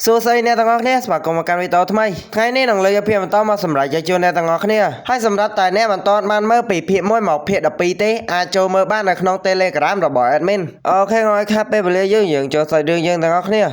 សួស្តីអ្នកទាំងអស់គ្នាស្វាគមន៍មកកាន់វីដេអូថ្មីថ្ងៃនេះនឹងលើកយកភាគបន្តមកសម្រាប់យកជូនអ្នកទាំងអស់គ្នាហើយសម្រាប់តែអ្នកបន្តបានមើលពីភាគ1មកភាគ12ទេអាចចូលមើលបាននៅក្នុង Telegram របស់ admin. OK ងឲ្យខាត់ពេលវេលាយើងយើងចូលសាច់រឿងយើងទាំងអស់គ្នា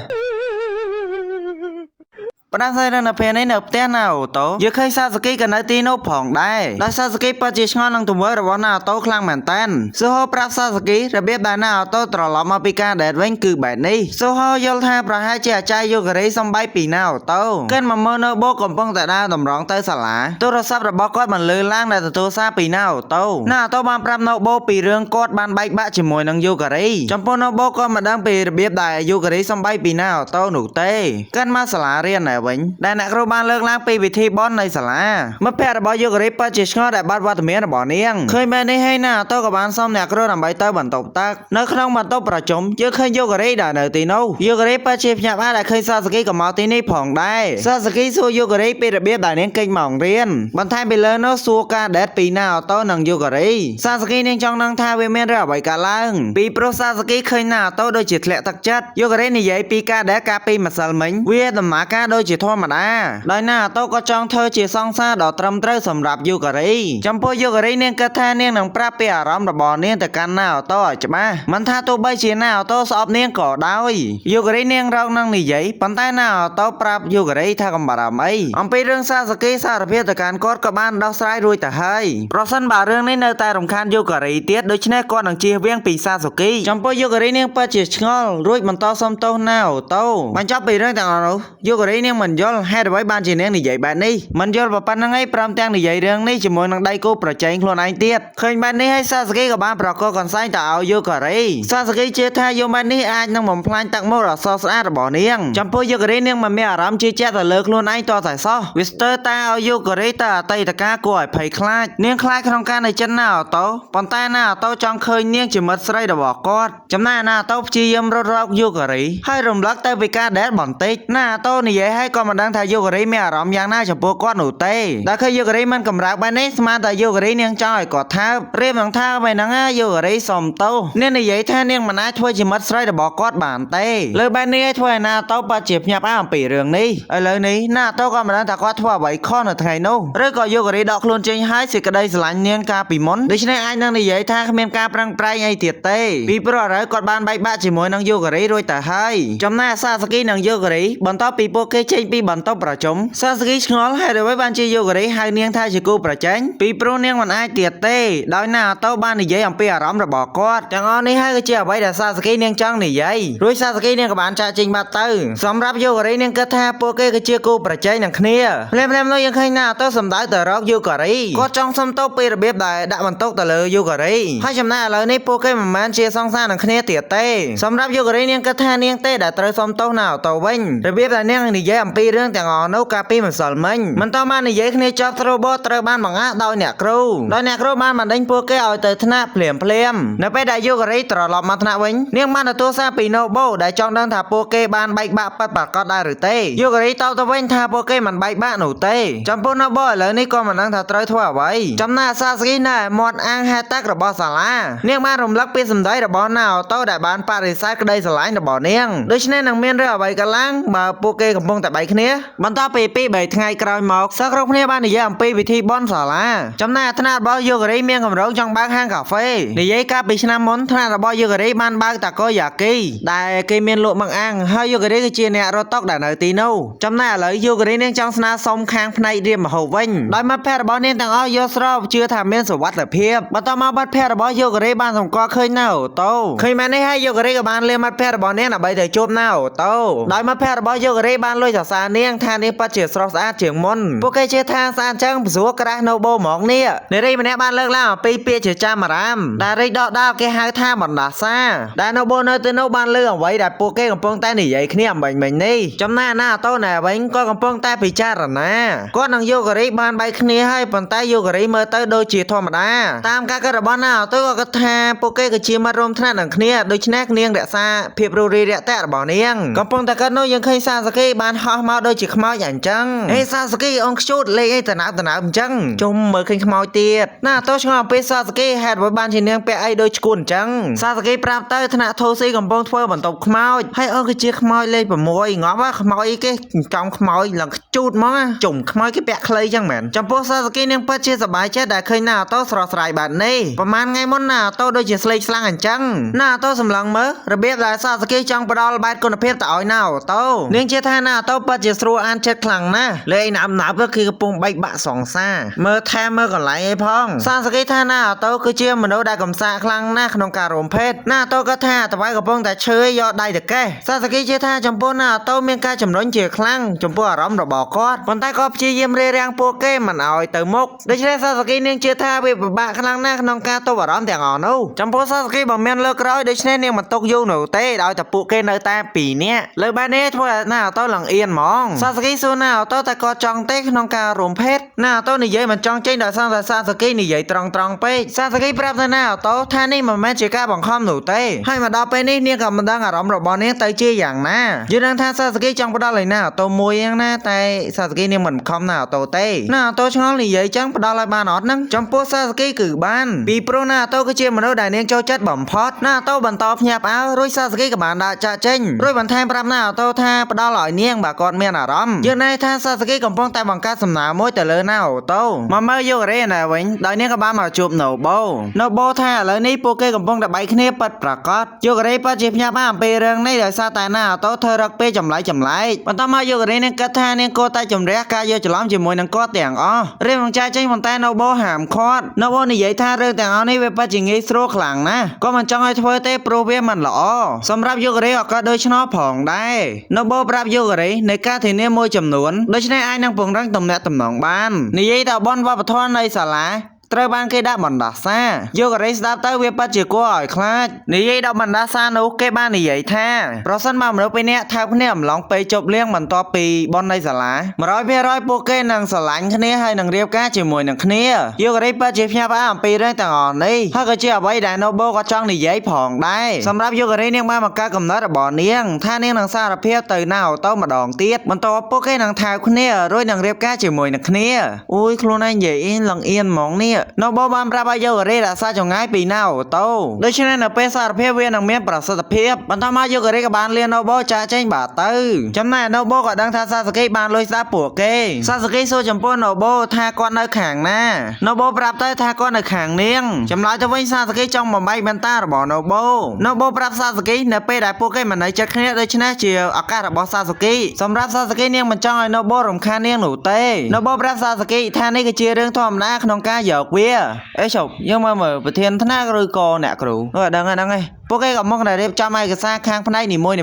ផ្ដាសាយរណភេនេះនៅផ្ទះណាអូតូយើងឃើញសាសគីក៏នៅទីនោះផងដែរដោយសាសគីពិតជាឆ្ងល់នឹងទង្វើរបស់ណាអូតូខ្លាំងមែនតើស៊ូហូប្រាប់សាសគីរបៀបដែលណាអូតូត្រឡប់មកពីការ date វិញគឺបែបនេះស៊ូហូយល់ថាប្រហែលជាអាចារ្យយូការីសំបីពីណាអូតូកិនមកមើលនៅបូកំពុងតែដើរតម្រង់ទៅសាលាទូរស័ព្ទរបស់គាត់បានលឺឡើងដែលទទួលសារពីណាអូតូណាអូតូបានប្រាប់នៅបូពីរឿងគាត់បានបែកបាក់ជាមួយនឹងយូការីចំពោះនៅបូក៏មិនដឹងពីរបៀបដែលយូការីសំបីពីណាអូតូនោះទេកិនមកសាលារៀនដែរវិញដែលអ្នកគ្រូបានលើកឡើងពីវិធីបន់នៃសាលាមិត្តភក្តិរបស់យូការីពិតជាឆ្ងល់ដែលបាត់វត្តមានរបស់នាងឃើញបែបនេះហើយណាអូតូក៏បានសុំអ្នកគ្រូដើម្បីទៅបន្ទប់ទឹកនៅក្នុងបន្ទប់ប្រជុំយើងឃើញយូការីដែលនៅទីនោះយូការីពិតជាភ្ញាក់ផ្អើលដែលឃើញសាសគីក៏មកទីនេះផងដែរសាសគីសួរយូការីពីរបៀបដែលនាងគេចមករៀនបន្ថែមពីលើនោះសួរការ date ពីណាអូតូនិងយូការីសាសគីនាងចង់ដឹងថាវាមានរឿងអ្វីកើតឡើងពីព្រោះសាសគីឃើញណាអូតូដូចជាធ្លាក់ទឹកចិត្តយូការីនិយាយពីការ date កាលពីម្សិលមិញវាដំណើរការដូចជាធម្មតាដោយណាអូតូក៏ចង់ធ្វើជាសង្សារដ៏ត្រឹមត្រូវសម្រាប់យូការីចំពោះយូការីនាងគិតថានាងនឹងប្រាប់ពីអារម្មណ៍របស់នាងទៅកាន់ណាអូតូឲ្យច្បាស់មិនថាទោះបីជាណាអូតូស្អប់នាងក៏ដោយយូការីនាងរកនឹងនិយាយប៉ុន្តែណាអូតូប្រាប់យូការីថាកុំបារម្ភអីអំពីរឿងសាសគីសារភាពទៅកាន់គាត់ក៏បានដោះស្រាយរួចទៅហើយប្រសិនបើរឿងនេះនៅតែរំខានយូការីទៀតដូច្នេះគាត់នឹងជៀសវាងពីសាសុគីចំពោះយូការីនាងពិតជាឆ្ងល់រួចបន្តសុំទោសណាអូតូបញ្ចប់ពីរឿងទាំងអស់នោះយូការីនាងមិនយល់ហេតុអ្វីបានជានាងនិយាយបែបនេះមិនយល់ប៉ុណ្្នឹងឯងព្រមទាំងនិយាយរឿងនេះជាមួយនឹងដៃគូប្រជែងខ្លួនឯងទៀតឃើញបែបនេះហើយសាសគីក៏បានប្រកល់កន្សែងទៅឲ្យយូការីសាសគីជឿថាយូបែបនេះអាចនឹងបំផ្លាញទឹកមុខដ៏ស្រស់ស្អាតរបស់នាងចំពោះយូការីនាងមិនមានអារម្មណ៍ជឿជាក់ទៅលើខ្លួនឯងតតែសោះវាស្ទើរតែឲ្យយូការីទៅអតីតកាលគួរឲ្យភ័យខ្លាចនាងខ្លាចក្នុងការនៅចិត្តណាអូតូប៉ុន្តែណាអូតូចង់ឃើញនាងជាមិត្តស្រីរបស់គាត់ចំណែកណាអូតូព្យាយាមរត់រកយូការីហើយរំលឹកទៅពីការ date បន្តិចណាអូតូនិយាយឲ្យក៏មិនដឹងថាយូការីមានអារម្មណ៍យ៉ាងណាចំពោះគាត់នោះទេដល់ឃើញយូការីមិនកម្រើកបែបនេះស្មានតែយូការីនាងចង់ឲ្យគាត់ថើបរៀបនឹងថើបបែបហ្នឹងណាយូការីសុំទោសនាងនិយាយថានាងមិនអាចធ្វើជាមិត្តស្រីរបស់គាត់បានទេលើបែបនេះឲ្យធ្វើឲ្យណាអូតូបាត់ជាភ្ញាក់ផ្អើលអំពីរឿងនេះឥឡូវនេះណាអូតូក៏មិនដឹងថាគាត់ធ្វើអ្វីខុសនៅថ្ងៃនោះឬក៏យូការីដកខ្លួនចេញហើយសេចក្តីស្រឡាញ់នាងកាលពីមុនដូច្នេះអាចនឹងនិយាយថាគ្មានការប្រឹងប្រែងអីទៀតទេពីព្រោះឥឡូវគាត់បានបែកបាក់ជាមួយនឹងយូការីរួចទៅហើយចំណែកសាសគីនិងយូការីបន្ទាប់ពីពួកគេចេញពីបន្ទប់ប្រជុំសាសគីឆ្ងល់ហេតុអ្វីបានជាយូការីហៅនាងថាជាគូប្រជែងពីព្រោះនាងមិនអាចទៀតទេដោយណាអូតូបាននិយាយអំពីអារម្មណ៍របស់គាត់ទាំងអស់នេះហើយគឺជាអ្វីដែលសាសគីនាងចង់និយាយរួចសាសគីនាងក៏បានចាកចេញបាត់ទៅសម្រាប់យូការីនាងគិតថាពួកគេគឺជាគូប្រជែងនឹងគ្នាភ្លាមៗនោះយើងឃើញណាអូតូសំដៅទៅរកយូការីគាត់ចង់សុំទោសពីរបៀបដែលដាក់បន្ទុកទៅលើយូការីហើយចំណែកឥឡូវនេះពួកគេមិនមែនជាសង្សារនឹងគ្នាទៀតទេសម្រាប់យូការីនាងគិតថានាងទេដែលត្រូវសុំទោសណាអូតូវិញរបៀបដែលនាងនិយាយអំពីរឿងទាំងអស់នោះកាលពីម្សិលមិញមិនតបាននិយាយគ្នាចប់ត្រូវបត្រូវបានបង្អាក់ដោយអ្នកគ្រូដោយអ្នកគ្រូបានបណ្ដេញពួកគេឲ្យទៅថ្នាក់ភ្លាមភ្លាមនៅពេលដែលយូការីត្រឡប់មកថ្នាក់វិញនាងបានទទួលសារពីណូបូដែលចង់ដឹងថាពួកគេបានបែកបាក់ពិតប្រាកដដែរឬទេយូការីតបទៅវិញថាពួកគេមិនបែកបាក់នោះទេចំពោះណូបូឥឡូវនេះក៏មិនដឹងថាត្រូវធ្វើអ្វីចំណែកសាស្គីនៅមាត់អាងហេតុរបស់សាលានាងបានរំលឹកពីសម្ដីរបស់ណាអូតូដែលបានបដិសេធក្តីស្រឡាញ់របស់នាងដូច្នេះនឹងមានរឿងអ្វីកើតឡើងបើពួកគេកំពុងតែបែកគ្នាបន្ទាប់ពី2 3ថ្ងៃក្រោយមកសិស្សគ្រប់គ្នាបាននិយាយអំពីវិធីបន់សាលាចំណែកថ្នាក់របស់យូការីមានកម្រងចង់បើកហាងកាហ្វេនិយាយកាលពីឆ្នាំមុនថ្នាក់របស់យូការីបានបើកតាកូយ៉ាគីដែលគេមានលក់មឹកអាំងហើយយូការីគឺជាអ្នករត់តុដែលនៅទីនោះចំណែកឥឡូវយូការីនាងចង់ស្នើសុំខាងផ្នែករៀបម្ហូបវិញដោយមិត្តភក្តិរបស់នាងទាំងអស់យល់ស្របជឿថាមានសុវត្ថិភាពបន្ទាប់មកបាត់ភក្តិរបស់យូការីបានសម្គាល់ឃើញណាអូតូឃើញមែននេះហើយយូការីក៏បានលាមិត្តភក្តិរបស់នាងដើម្បីទៅជួបណាអូតូដោយមិត្តភក្តិរបស់យូការីបានលួចសរសើរនាងថានាងពិតជាស្រស់ស្អាតជាងមុនពួកគេជឿថាស្អាតចឹងព្រោះក្រាស់នៅបូហ្មងនេះនារីម្នាក់បានលើកឡើងអំពីពាក្យជាចាមរាមដែលរីកដកដាលគេហៅថាបណ្ដាសាដែលនៅបូនៅទីនោះបានលើអ្វីដែលពួកគេកំពុងតែនិយាយគ្នាអំបញ្ញមិញនេះចំណែកណាអូតូណែវិញក៏កំពុងតែពិចារណាគាត់និងយូការីបានបែកគ្នាហើយប៉ុន្តែយូការីមើលទៅដូចជាធម្មតាតាមការគិតរបស់ណាអូតូក៏គិតថាពួកគេគឺជាមិត្តរួមថ្នាក់នឹងគ្នាដូច្នេះនាងរក្សាភាពរួសរាយរាក់ទាក់របស់នាងកំពុងតែគិតនោះយើងឃើញសាសគីបានហោះ ហោះមកដូចជាខ្មោចអញ្ចឹងហេសាស៊ូគីអូនខ្ជូតលេងអីតំណើបតំណើបអញ្ចឹងជុំមើលឃើញខ្មោចទៀតណាតោឆ្ងល់អំពីសាស៊ូគីហេតុអ្វីបានជានាងពាក់អីដូចឈួនអញ្ចឹងសាស៊ូគីប្រាប់ទៅថ្នាក់ធូស៊ីកំពុងធ្វើបន្ទប់ខ្មោចហើយអូនគឺជាខ្មោចលេខ6ងាប់ហ่ะខ្មោចអីគេចំខ្មោចឡើងខ្ជូតហ្មងជុំខ្មោចគេពាក់ខ្លីចឹងមែនចំពោះសាស៊ូគីនាងពិតជាសប្បាយចិត្តដែលឃើញណាតោស្រស់ស្រាយបែបនេះប្រហែលថ្ងៃមុនណាតោដូចជាស្លេកស្លាំងអញ្ចឹងណាតោសម្លឹងមើលរបៀបដែលសាស៊ូគីចង់ផ្ដល់បែបគុណភាពទៅឲ្យណាតោនាងជឿថាណាតោពិតជាស្រួលអានចិត្តខ្លាំងណាស់លេងណាប់ណាប់គឺកំពុងបែកបាក់សង្សារមើលថែមើលកន្លែងអីផងសាស៊ូគីថាណាតោគឺជាមនុស្សដែលកំសាកខ្លាំងណាស់ក្នុងការរួមភេទណាតោក៏ថាតវ៉ៃកំពុងតែឈើយកដៃទៅកេះសាស៊ូគីជឿថាចំពោះណាតោមានការជំរុញជាខ្លាំងចំពោះអារម្មណ៍របស់គាត់ប៉ុន្តែក៏ព្យាយាមរារាំងពួកគេមិនឲ្យទៅមុខដូច្នេះសាស៊ូគីនាងជឿថាវាពិបាកខ្លាំងណាស់ក្នុងការទប់អារម្មណ៍ទាំងអស់នោះចំពោះសាស៊ូគីបើមានលើកក្រោយដូច្នេះនាងមិនຕົកយូរនោះទេដោយតែពួកគេនៅតែពីរនាក់លើបែបនេះធ្វើឲ្យណាតោឡើងអៀនហ្មងសាស៊ូគីសួរណាតោតែគាត់ចង់ទេក្នុងការរួមភេទណាតោនិយាយមិនចង់ចេញដោយសារតែសាស៊ូគីនិយាយត្រង់ត្រង់ពេកសាស៊ូគីប្រាប់ទៅណាតោថានេះមិនមែនជាការបង្ខំនោះទេហើយមកដល់ពេលនេះនាងក៏មិនដឹងអារម្មណ៍របស់នាងទៅជាយ៉ាងណាយល់ដឹងថាសាស៊ូគីចង់ផ្ដល់ឲ្យណាតោមួយយ៉ាងណាតែសាស៊ូគីនាងមិនបង្ខំណាតោទេណាតោឆ្ងល់និយាយចឹងផ្ដល់ឲ្យបានអត់ហ្នឹងចំពោះសាស៊ូគីគឺបានពីព្រោះណាតោគឺជាមនុស្សដែលនាងចូលចិត្តបំផុតណាតោបន្តភ្ញាក់ផ្អើលរួចសាស៊ូគីក៏បានដាក់ចាក់ចេញរួចបន្ថែមប្រាប់ណាតោថាផ្ដល់ឲ្យនាងបើគាត់មានអារម្មណ៍យើងន័យថាសាស៊ូគីកំពុងតែបង្កើតសំណើមួយទៅលើណាតោមកមើលយករេណាវិញដោយនាងក៏បានមកជួបណូបូណូបូថាឥឡូវនេះពួកគេកំពុងតែបែកគ្នាពិតប្រាកដយករេពិតជាភ្ញាក់ផ្អើលអំពីរឿងនេះដោយសារតែណាតោធ្វើរកពេលចម្លែកចម្លែកបន្តមកយករេនាងគិតថានាងគួរតែជំរះការយកច្រឡំជាមួយនឹងគាត់ទាំងអស់រៀបនឹងចាយចេញប៉ុន្តែណូបូហាមឃាត់ណូបូនិយាយថារឿងទាំងអស់នេះវាពិតជាងាយស្រួលខ្លាំងណាស់ក៏មិនចង់ឲ្យធ្វើទេព្រោះវាមិនល្អសម្រាប់យករេក៏ក៏ដូច្នោះផងដែរណូបូប្រាប់យករេនៃការធានាមួយចំនួនដូច្នេះអាចនឹងពង្រឹងទំនាក់ទំនងបាននិយាយទៅបនវប្បធម៌នៃសាលាត្រូវបានគេដាក់បណ្ដាសាយករេស្ដាប់ទៅវាពិតជាគួរឲ្យខ្លាចនិយាយដល់បណ្ដាសានោះគេបាននិយាយថាប្រសិនបើមនុស្សពីរនាក់ថើបគ្នាអំឡុងពេលជប់លៀងបន្ទាប់ពីបននៃសាលា100%ពួកគេនឹងស្រឡាញ់គ្នាហើយនឹងរៀបការជាមួយនឹងគ្នាយករេពិតជាភ្ញាក់ផ្អើលអំពីរឿងទាំងអស់នេះហើយក៏ជាអ្វីដែលណូបូក៏ចង់និយាយផងដែរសម្រាប់យករេនាងបានបង្កើតកំណត់របស់នាងថានាងនឹងសារភាពទៅណាអូតូម្ដងទៀតបន្ទាប់ពួកគេនឹងថើបគ្នារួចនឹងរៀបការជាមួយនឹងគ្នាអូយខ្លួនឯងនិយាយអៀនឡើងអៀនហ្មងនេះណូបូបានប្រាប់ឲ្យយករេរក្សាចម្ងាយពីណាអូតូដូច្នេះនៅពេលសារភាពវានឹងមានប្រសិទ្ធភាពបន្តមកយករេក៏បានលៀនណូបូចាកចេញបាត់ទៅចំណែកណូបូក៏ដឹងថាសាស៊ូគីបានលួចស្ដាប់ពួកគេសាស៊ូគីសួរចំពោះណូបូថាគាត់នៅខាងណាណូបូប្រាប់ទៅថាគាត់នៅខាងនាងចម្លើយទៅវិញសាស៊ូគីចង់បំបែកបន្តារបស់ណូបូណូបូប្រាប់សាស៊ូគីនៅពេលដែលពួកគេមិននៅចិត្តគ្នាដូច្នេះជាឱកាសរបស់សាស៊ូគីសម្រាប់សាស៊ូគីនាងមិនចង់ឲ្យណូបូរំខាននាងនោះទេណូបូប្រាប់សាស៊ូគីថានេះគឺជារឿងធម្មតាក្នុងការយកវាអេជប់យើងមើលមើលប្រធានថ្នាក់ឬក៏អ្នកគ្រូអឺដឹងហើយដឹងហើយពួកគេក៏មកតែរៀបចំឯកសារខាងផ្នែកនីមួយៗ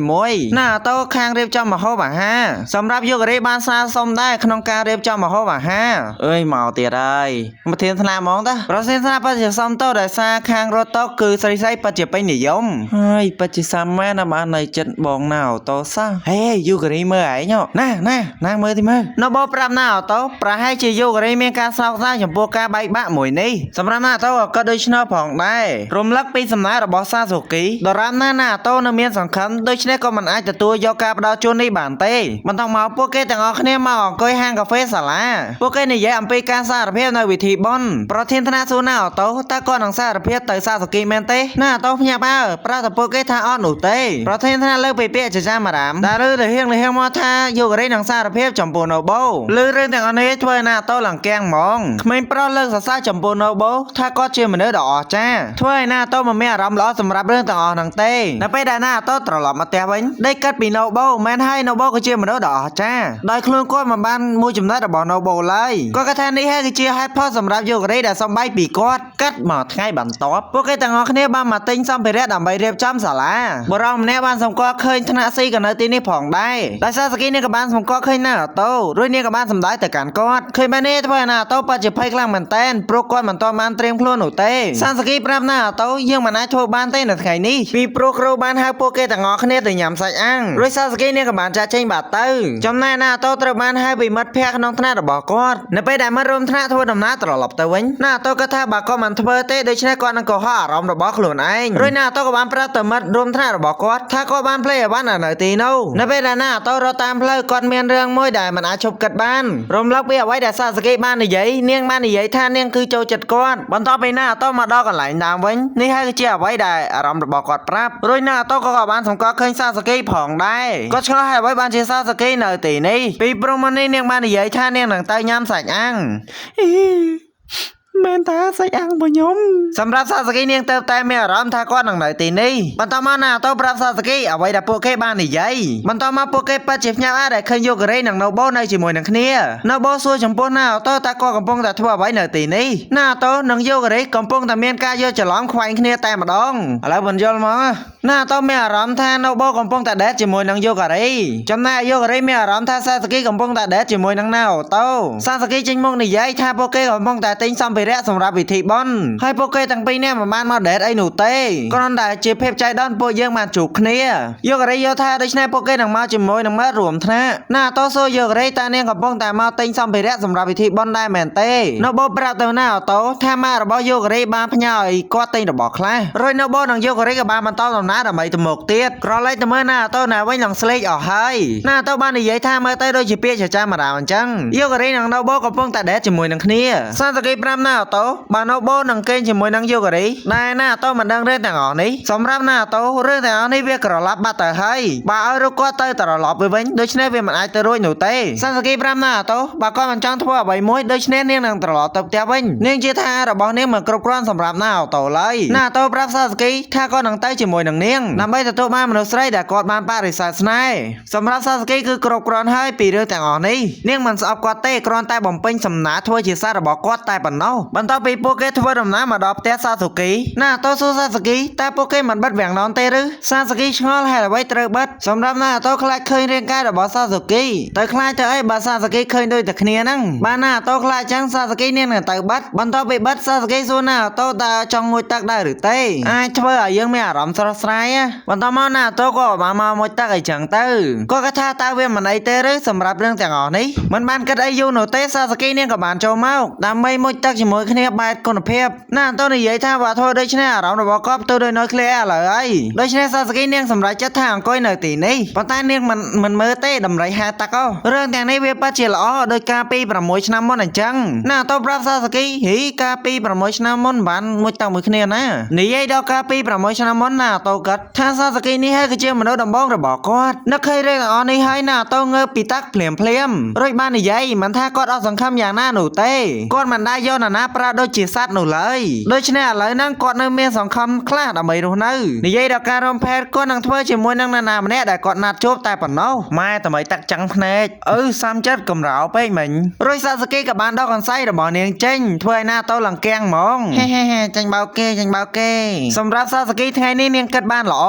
ណាតោខាងរៀបចំម្ហូបអាហារសម្រាប់យករេបានស្នើសុំដែរក្នុងការរៀបចំម្ហូបអាហារអើយមកទៀតហើយប្រធានថ្នាក់ហ្មងតាប្រធានថ្នាក់ពិតជាសុំតោដោយសារខាងរត់តោគឺស្រីស្រីពិតជាពេញនិយមហើយពិតជាសាមែនណាបាននៅចិត្តបងណាអូតូសោះហេយូការីមើលឯងណាណាណាមើលទីមើលនៅបប្រាប់ណាអូតូប្រហែលជាយូការីមានការសោកស្ដាយចំពោះការបែកបាក់មួយនេះសម្រាប់ណាអូតូក៏ដូច្នោះផងដែររំលឹកពីសំណើរបស់សាស៊ូគីដរាបណាណាអូតូនៅមានសង្ឃឹមដូច្នេះក៏មិនអាចទទួលយកការផ្ដល់ជូននេះបានទេបន្តមកពួកគេទាំងអស់គ្នាមកអង្គុយហាងកាហ្វេសាលាពួកគេនិយាយអំពីការសារភាពនៅវិធីបុណ្យប្រធានថ្នាក់សួរណាអូតូតើគាត់នឹងសារភាពទៅសាស៊ូគីមែនទេណាអូតូភ្ញាក់ផ្អើលប្រាប់ទៅពួកគេថាអត់នោះទេប្រធានថ្នាក់លើកពីពាក្យចចាមអារាមដែលឬលហៀងលហៀងមកថាយករេនឹងសារភាពចំពោះណូបូឬរឿងទាំងអស់នេះធ្វើឲ្យណាអូតូឡើងគាំងហ្មងក្មេងប្រុសលើកសរសើរចំពោះណូបូថាគាត់ជាមនុស្សដ៏អស្ចារ្យធ្វើឲ្យណាអូតូមិនមានអារម្មណ៍ល្អសម្រាប់រឿងទាំងអស់ហ្នឹងទេនៅពេលដែលណាអូតូត្រឡប់មកផ្ទះវិញដេកកាត់ពីណូបូមែនហើយណូបូក៏ជាមនុស្សដ៏អស្ចារ្យដោយខ្លួនគាត់មិនបានមួយចំណែករបស់ណូបូឡើយគាត់ក៏ថានេះហើយគឺជាហេតុផលសម្រាប់យករេដែលសំបែកពីគាត់កាត់មកថ្ងៃបន្ទាប់ពួកគេទាំងអស់គ្នាបានមកទិញសម្ភារៈដើម្បីរៀបចំសាលាបុរសម្នាក់បានសម្គាល់ឃើញថ្នាក់ស៊ីក៏នៅទីនេះផងដែរដោយសារសគីនេះក៏បានសម្គាល់ឃើញណាអូតូរួចនេះក៏បានសម្ដែងទៅកាន់គាត់ឃើញបែបនេះធ្វើឲ្យណាអូតូពិតជាភ័យខ្លាំងមែនតែនព្រោះគាត់មិនទាន់បានត្រៀមខ្លួននោះទេសាសគីប្រាប់ណាអូតូយើងមិនអាចធ្វើបានទេនៅថ្ងៃ ថ្ងៃនេះពីព្រោះគ្រូបានហៅពួកគេទាំងអស់គ្នាទៅញ៉ាំសាច់អាំងរួចសាសគីនាងក៏បានចាក់ចេញបាត់ទៅចំណែកណាតូត្រូវបានហៅពីមិត្តភ័ក្តិក្នុងថ្នាក់របស់គាត់នៅពេលដែលមិត្តរួមថ្នាក់ធ្វើដំណើរត្រឡប់ទៅវិញណាតូគាត់ថាបើគាត់មិនធ្វើទេដូច្នេះគាត់នឹងកុហកអារម្មណ៍របស់ខ្លួនឯងរួចណាតូក៏បានប្រាប់ទៅមិត្តរួមថ្នាក់របស់គាត់ថាគាត់បានភ្លេចអីវ៉ាន់នៅទីនោះនៅពេលដែលណាតូរត់តាមផ្លូវគាត់មានរឿងមួយដែលមិនអាចឈប់គិតបានរំលឹកពីអ្វីដែលសាសគីបាននិយាយនាងបាននិយាយថានាងគឺចូលចិត្តគាត់បន្ទាប់ពីណាតូមកដល់កន្លែងដើមវិញនេះហើយគឺជាអ្វីដែលអារម្មណ៍របស់គាត់ប្រាប់រួចណាតូក៏បានសម្គាល់ឃើញសាសគីផងដែរគាត់ឆ្ងល់ហើយអ្វីបានជាសាសគីនៅទីនេះពីព្រោះមុននេះនាងបាននិយាយថានាងនឹងទៅញ៉ាំសាច់អាំងអីមែនតាសាច់អាំងរបស់ខ្ញុំសម្រាប់សាសគីនាងទៅតែមានអារម្មណ៍ថាគាត់នឹងនៅទីនេះបន្តមកណាតូប្រាប់សាសគីអ្វីដែលពួកគេបាននិយាយបន្តមកពួកគេពិតជាភ្ញាក់ផ្អើលដែលឃើញយូការ៉េនិងណូបូនៅជាមួយនឹងគ្នាណូបូសួរចំពោះណាតូតើគាត់កំពុងតែធ្វើអ្វីនៅទីនេះណាតូនិងយូការ៉េកំពុងតែមានការយកច្រឡំខ្វែងគ្នាតែម្ដងឥឡូវបញ្យល់មកណាតូមានអារម្មណ៍ថាណូបូកំពុងតែ date ជាមួយនឹងយូការ៉េចំណែកយូការ៉េមានអារម្មណ៍ថាសាសគីកំពុងតែ date ជាមួយនឹងណាតូសាសគីចេញមកនិយាយថាពួកគេកំពុងតែទិញសម្ភារៈសម្រាប់ពិធីបុណ្យហើយពួកគេទាំងពីរនាក់មិនបានមក date អីនោះទេគ្រាន់តែជាភាពចៃដន្យពួកយើងបានជួបគ្នាយូការ៉េយល់ថាដូច្នេះពួកគេនឹងមកជាមួយនឹងមិត្តរួមថ្នាក់ណាតូសួរយូការ៉េតើនាងកំពុងតែមកទិញសម្ភារៈសម្រាប់ពិធីបុណ្យដែរមែនទេណូបូប្រាប់ទៅណាតូថាម៉ាក់របស់យូការ៉េបានផ្ញើឲ្យគាត់ទិញរបស់ខ្លះរួចណូបូនិងយូការ៉េក៏បានបន្តដំណើរដើម្បីទៅមុខទៀតក្រឡេកទៅមើលណាតូណាវិញឡើងស្លេកអស់ហើយណាតូបាននិយាយថាមើលទៅដូចជាពាក្យចចាមអារាមអញ្ចឹងយូការ៉េនិងណូបូកំពុងតែ date ជាមួយនឹងគ្នាសាសគីប្រាប់ណាតូបើណូបូនឹងគេងជាមួយនឹងយូការ៉េដែលណាតូមិនដឹងរឿងទាំងអស់នេះសម្រាប់ណាតូរឿងទាំងអស់នេះវាក្រឡាប់បាត់ទៅហើយបើឲ្យរូបគាត់ទៅត្រឡប់ទៅវិញដូច្នេះវាមិនអាចទៅរួចនោះទេសាសគីប្រាប់ណាតូបើគាត់មិនចង់ធ្វើអ្វីមួយដូច្នេះនាងនឹងត្រឡប់ទៅផ្ទះវិញនាងជឿថារបស់នាងមិនគ្រប់គ្រាន់សម្រាប់ណាតូឡើយណាតូប្រាប់សាសគីថាគាត់នឹងទៅជាមួយនឹងនាងដើម្បីទទួលបានមនុស្សស្រីដែលគាត់បានបរិសេធស្នេហ៍សម្រាប់សាសគីគឺគ្រប់គ្រាន់ហើយពីរឿងទាំងអស់នេះនាងមិនស្អប់គាត់ទេគ្រាន់តែបំពេញសំណាធ្វើជាសាររបស់គាត់តែប៉ុណ្ណោះបន្ទាប់ពីពួកគេធ្វើដំណើរមកដល់ផ្ទះសាសុគីណាតូសួរសាសុគីតើពួកគេមិនបិទវាំងននទេឬសាសុគីឆ្ងល់ហេតុអ្វីត្រូវបិទសម្រាប់ណាតូខ្លាចឃើញរាងកាយរបស់សាសុគីទៅខ្លាចទៅអីបើសាសុគីឃើញដូចតែគ្នាហ្នឹងបានណាតូខ្លាចចឹងសាសុគីនាងនឹងទៅបិទបន្ទាប់ពីបិទសាសុគីសួរណាតូតើចង់ងូតទឹកដែរឬទេអាចធ្វើឲ្យយើងមានអារម្មណ៍ស្រស់ស្រាយបន្តមកណាតូក៏បានមកមួយទឹកអីចឹងទៅគាត់ក៏ថាតើវាមិនអីទេឬសម្រាប់រឿងទាំងអស់នេះមិនបានគិតអីយូរនោះទេសាសុគីនាងក៏បានចូលមកដើម្បីមុជទឹកជាមួយគ្នាបែបគុណភាពណាតូនិយាយថាបើធ្វើដូច្នេះអារម្មណ៍របស់គាត់ផ្ទុយដោយ nuclear ឥឡូវហើយដូច្នេះសាសគីនាងសម្រេចចិត្តថាអង្គុយនៅទីនេះប៉ុន្តែនាងមិនមើលទេដំរីហែទឹករឿងទាំងនេះវាពិតជាល្អដោយការពី6ឆ្នាំមុនអញ្ចឹងណាតូប្រាប់សាសគីហ៊ីកាលពី6ឆ្នាំមុនបានមួយទឹកមួយគ្នាណានិយាយដល់កាលពី6ឆ្នាំមុនណាតូគិតថាសាសគីនេះហើយគឺជាមនុស្សដំបូងរបស់គាត់នឹកឃើញរឿងទាំងអស់នេះហើយណាតូងើបពីទឹកភ្លាមភ្លាមរួចបាននិយាយមិនថាគាត់អត់សង្ឃឹមយ៉ាងណានោះទេគាត់មិនដែលយកនរណាប្រើដូចជាសត្វនោះឡើយដូច្នេះឥឡូវហ្នឹងគាត់នៅមានសង្ឃឹមខ្លះដើម្បីរស់នៅនិយាយដល់ការរំភែតគាត់នឹងធ្វើជាមួយនឹងនរណាម្នាក់ដែលគាត់ណាត់ជួបតែប៉ុណ្ណោះម៉ែតម្រៃទឹកចាំងភ្នែកអឺសាំចិត្តកំរោពេកមិញរួចសាសគីក៏បានដោះកន្សៃរបស់នាងចេញធ្វើឲ្យណាតូឡើងកៀងហ្មងហេហេហេចាញ់បោកគេចាញ់បោកគេសម្រាប់សាសគីថ្ងៃនេះនាងគិតបានល្អ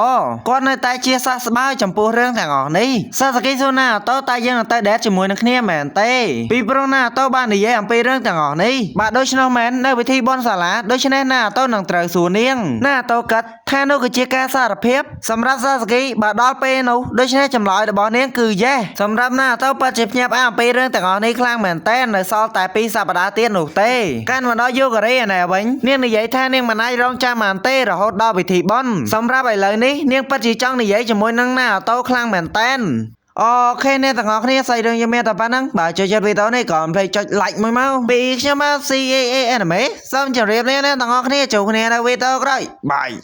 គាត់នៅតែជាសះស្បើយចំពោះរឿងទាំងអស់នេះសាសគីសួរណាតូតើយើងនឹងទៅ date ជាមួយនឹងគ្នាមែនទេពីព្រោះណាតូបាននិយាយអំពីរឿងទាំងអស់នេះបាទដូច្នោះមែននៅពិធីបុណ្យសាលាដូច្នេះណាតូនឹងត្រូវសួរនាងណាតូគិតថានោះគឺជាការសារភាពសម្រាប់សាសគីបើដល់ពេលនោះដូច្នេះចម្លើយរបស់នាងគឺ yes សម្រាប់ណាតូពិតជាភ្ញាក់ផ្អើលអំពីរឿងទាំងអស់នេះខ្លាំងមែនតើនៅសល់តែ2សប្តាហ៍ទៀតនោះទេកាន់មកដល់យូការ៉េឯណែវិញនាងនិយាយថានាងមិនអាចរងចាំបានទេរហូតដល់ពិធីបុណ្យសម្រាប់ឥឡូវនេះនាងពិតជាចង់និយាយជាមួយនឹងណាតូខ្លាំងមែនតើOK អ្នកទាំងអស់គ្នាសាច់រឿងយើងមានតែប៉ុណ្្នឹងបើចូលចិត្តវីដេអូនេះក៏កុំភ្លេចចុច like មួយមកពីខ្ញុំមក CAA Anime សូមជម្រាបលាអ្នកទាំងអស់គ្នាជួបគ្នានៅវីដេអូក្រោយ bye.